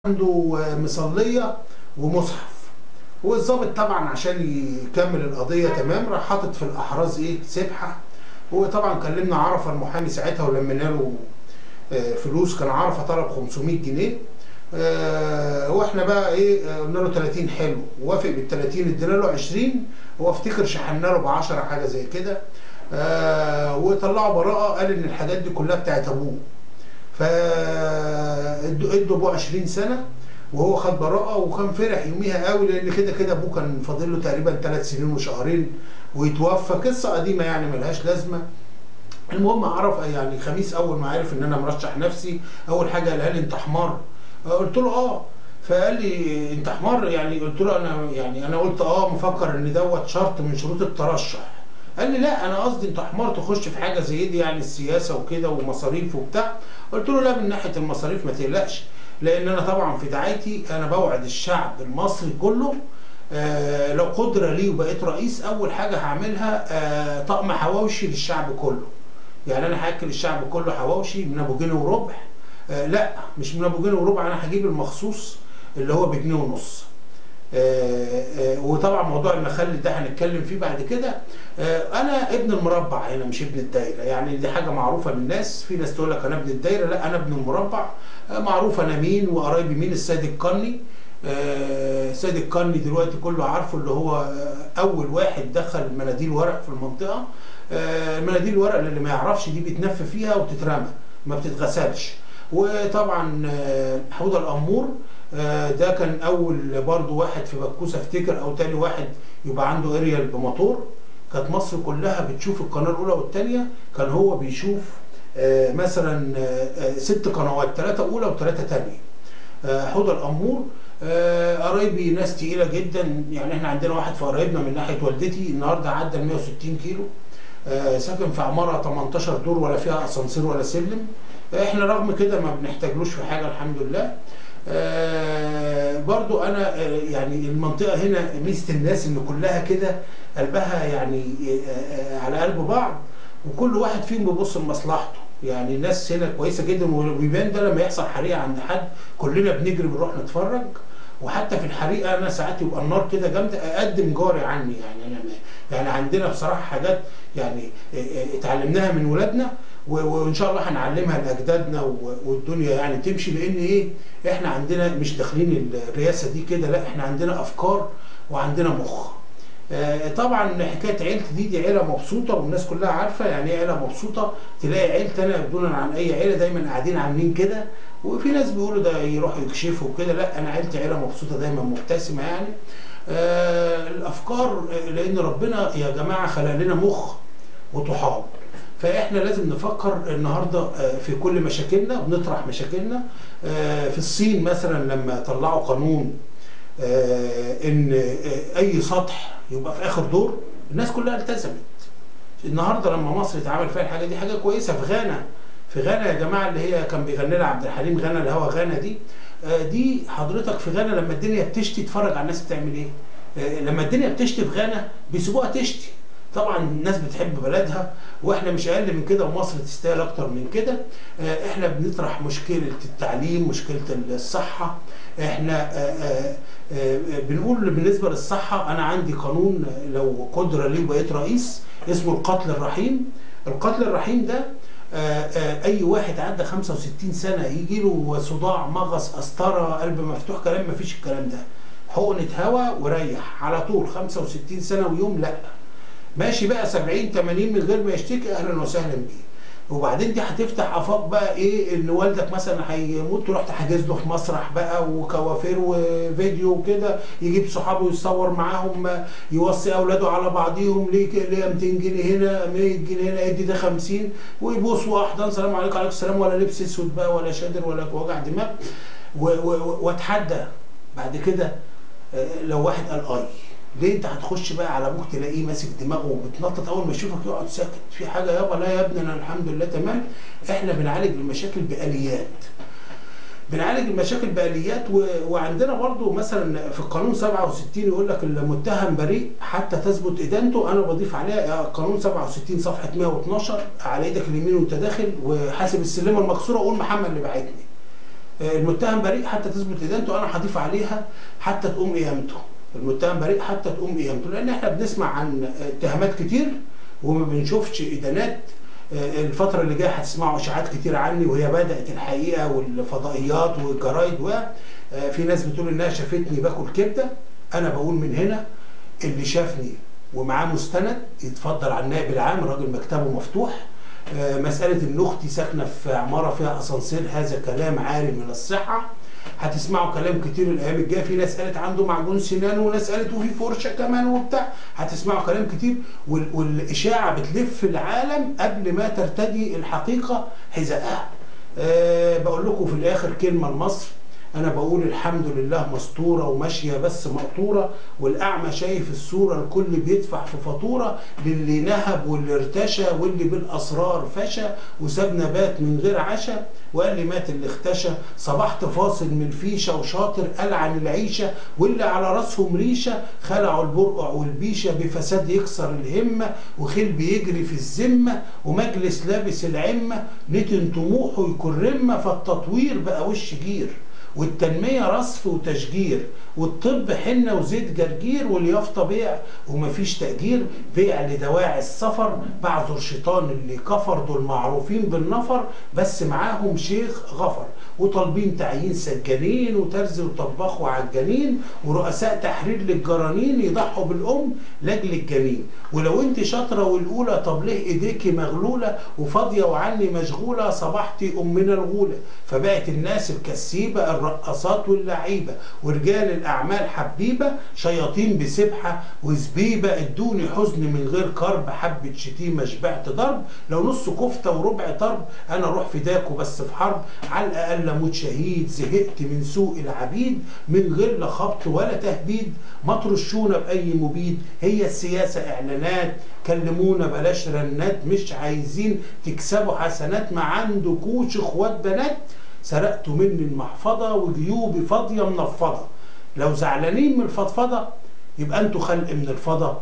عنده مصليه ومصحف. والظابط طبعا عشان يكمل القضية تمام راح حاطط في الاحراز ايه؟ سبحه. وطبعا كلمنا عرفه المحامي ساعتها ولمينا له فلوس، كان عرفه طلب 500 جنيه، واحنا بقى ايه قلنا له 30 حلو، وافق بال 30، ادينا له 20، هو افتكر شحنا له ب 10 حاجة زي كده، وطلعوا براءه، قال ان الحاجات دي كلها بتاعت ابوه. فادوا ابوه 20 سنة وهو خد براءه، وكان فرح يوميها قوي لان كده كده ابوه كان فاضل له تقريبا 3 سنين وشهرين ويتوفى. قصة قديمة يعني ملهاش لازمه. المهم عرف يعني خميس اول ما عرف ان انا مرشح نفسي، اول حاجة قالها لي انت حمار؟ قلت له اه. فقال لي انت حمار يعني؟ قلت له انا يعني انا قلت اه، مفكر ان دوت شرط من شروط الترشح. قال لي لا انا قصدي انت حمار تخش في حاجة زي دي، يعني السياسة وكده ومصاريف وبتاع. قلت له لا، من ناحية المصاريف ما تقلقش، لان انا طبعا في دعايتي انا بوعد الشعب المصري كله لو قدره لي وبقيت رئيس اول حاجة هعملها طقم حواوشي للشعب كله. يعني انا هاكل الشعب كله حواوشي من ابو جنيه وربع، لا مش من ابو جنيه وربع، انا هجيب المخصوص اللي هو بجنيه ونص. وطبعا موضوع المخلل ده هنتكلم فيه بعد كده. انا ابن المربع هنا مش ابن الدايرة، يعني دي حاجة معروفة للناس. في ناس تقول لك انا ابن الدايرة، لا انا ابن المربع، معروف انا مين وقرايبي مين. السيد القني، السيد القني دلوقتي كله عارفه، اللي هو اول واحد دخل مناديل ورق في المنطقة. مناديل الورق اللي ما يعرفش دي بيتنف فيها وتترمى ما بتتغسلش. وطبعا حوض الامور ده كان اول برضو واحد في بكوسه افتكر، او تاني واحد يبقى عنده اريال بموتور. كانت مصر كلها بتشوف القناة الاولى والثانية، كان هو بيشوف مثلا 6 قنوات، 3 اولى و3 ثانية. حوض الامور قرايبي ناس تقيلة جدا، يعني احنا عندنا واحد في قرايبنا من ناحية والدتي النهارده عدى 160 كيلو، ساكن في عمارة 18 دور ولا فيها اسانسير ولا سلم. احنا رغم كده ما بنحتاجلوش في حاجة الحمد لله. برضو انا يعني المنطقة هنا ميزة الناس ان كلها كده قلبها يعني على قلب بعض، وكل واحد فيهم بيبص لمصلحته. يعني الناس هنا كويسة جدا، وبيبان ده لما يحصل حريقة عند حد كلنا بنجري بنروح نتفرج. وحتى في الحريقه انا ساعات يبقى النار كده جامدة اقدم جاري عني، يعني انا يعني عندنا بصراحة حاجات يعني اتعلمناها من ولادنا وان شاء الله هنعلمها لاجدادنا والدنيا يعني تمشي. لان ايه، احنا عندنا مش داخلين الرئاسة دي كده، لا احنا عندنا افكار وعندنا مخ. طبعا حكاية عيلتي دي عيله مبسوطة والناس كلها عارفه يعني ايه عيله مبسوطة. تلاقي عيلتي انا دونا عن اي عيله دايما قاعدين عاملين كده، وفي ناس بيقولوا ده يروحوا يكشفوا وكده، لا انا عيلتي عيله مبسوطة دايما مبتسمة يعني. الافكار، لان ربنا يا جماعة خلق لنا مخ وطحال، فاحنا لازم نفكر النهارده في كل مشاكلنا، بنطرح مشاكلنا. في الصين مثلا لما طلعوا قانون ان اي سطح يبقى في اخر دور، الناس كلها التزمت. النهارده لما مصر اتعمل فيها الحاجة دي حاجة كويسة. في غانا، في غانا يا جماعة اللي هي كان بيغني لها عبد الحليم غانا الهوى غانا دي، دي حضرتك في غانا لما الدنيا بتشتي اتفرج على الناس بتعمل ايه. لما الدنيا بتشتي في غانا بيسيبوها تشتي. طبعا الناس بتحب بلدها، واحنا مش اقل من كده، ومصر تستاهل اكتر من كده. احنا بنطرح مشكلة التعليم، مشكلة الصحة. احنا بنقول بالنسبة للصحة انا عندي قانون لو قدره لي وبقيت رئيس اسمه القتل الرحيم. القتل الرحيم ده اي واحد عدى 65 سنة يجي له صداع، مغص، قسطره، قلب مفتوح، كلام ما فيش الكلام ده، حقنه هواء وريح على طول. 65 سنة ويوم لا ماشي بقى 70 80 من غير ما يشتكي، اهلا وسهلا بيه. وبعدين دي هتفتح افاق بقى ايه، ان والدك مثلا هيموت تروح تحجز له في مسرح بقى وكوافير وفيديو وكده، يجيب صحابه ويتصور معاهم، يوصي اولاده على بعضيهم، ليه 200 جنيه هنا 100 جنيه هنا، ادي ده 50، ويبوس واحضان سلام عليكم وعليكم السلام، ولا لبس اسود بقى ولا شادر ولا وجع دماغ. واتحدى بعد كده لو واحد قال اي ليه انت هتخش بقى على ابوك تلاقيه ماسك دماغه وبتنطط اول ما يشوفك يقعد ساكت، في حاجة يابا؟ لا يا ابني انا الحمد لله تمام. احنا بنعالج المشاكل باليات، بنعالج المشاكل باليات. وعندنا برضو مثلا في القانون 67 يقول لك المتهم بريء حتى تثبت ادانته. انا بضيف عليها قانون 67 صفحة 112 على ايدك اليمين وانت داخل، وحاسب السلمه المكسورة وقول محمد اللي بعتني. المتهم بريء حتى تثبت ادانته، انا هضيف عليها حتى تقوم قيامته. المتهم بريء حتى تقوم قيامته، لان احنا بنسمع عن اتهامات كتير وما بنشوفش ادانات. الفترة اللي جاية هتسمعوا اشاعات كتير عني، وهي بدات الحقيقة، والفضائيات والجرايد، وفي ناس بتقول انها شافتني باكل كبده. انا بقول من هنا اللي شافني ومعاه مستند يتفضل على النائب العام، الراجل مكتبه مفتوح. مسألة إن أختي ساكنة في عمارة فيها أسانسير، هذا كلام عاري من الصحة. هتسمعوا كلام كتير الأيام الجاية، في ناس قالت عنده معجون سنان، وناس قالت وفي فرشة كمان وبتاع. هتسمعوا كلام كتير، والإشاعة بتلف العالم قبل ما ترتدي الحقيقة حذاءها. بقول لكم في الآخر كلمة لمصر، أنا بقول الحمد لله مستورة وماشية بس مقطورة، والأعمى شايف الصورة، الكل بيدفع في فاتورة، للي نهب واللي ارتشى واللي بالأسرار فشى، وساب نبات من غير عشا وقال لي مات اللي اختشى، صبحت فاصل من الفيشة وشاطر قال عن العيشة، واللي على راسهم ريشة خلعوا البرقع والبيشة، بفساد يكسر الهمة وخيل بيجري في الذمة، ومجلس لابس العمة نتن طموحه يكون رمة، فالتطوير بقى وش جير، والتنمية رصف وتشجير، والطب حنة وزيت جرجير، واليافطة بيع ومفيش تأجير، بيع لدواعي السفر، بعذر شيطان اللي كفر، دول معروفين بالنفر بس معاهم شيخ غفر، وطالبين تعيين سجانين وترزي وطباخ وعجانين، ورؤساء تحرير للجرانين يضحوا بالأم لأجل الجنين. ولو انت شاطرة والأولى، طب ليه ايديكي مغلولة وفاضية وعني مشغولة، صبحتي أمنا الغولة. فبقت الناس الكسيبة الرقصات واللعيبة، ورجال الأعمال حبيبة، شياطين بسبحة وزبيبة، ادوني حزن من غير كرب، حبة شتيمة شبعت ضرب، لو نص كفتة وربع طرب أنا أروح فداكوا بس في حرب، على الأقل أموت شهيد، زهقت من سوق العبيد، من غير لا خبط ولا تهديد، ما ترشونا بأي مبيد، هي السياسة إعلانات، كلمونا بلاش رنات، مش عايزين تكسبوا حسنات، ما عندكوش إخوات بنات، سرقتوا مني المحفظة وجيوبي فاضية منفضة، لو زعلانين من الفضفضة يبقى انتوا خلق من الفضة.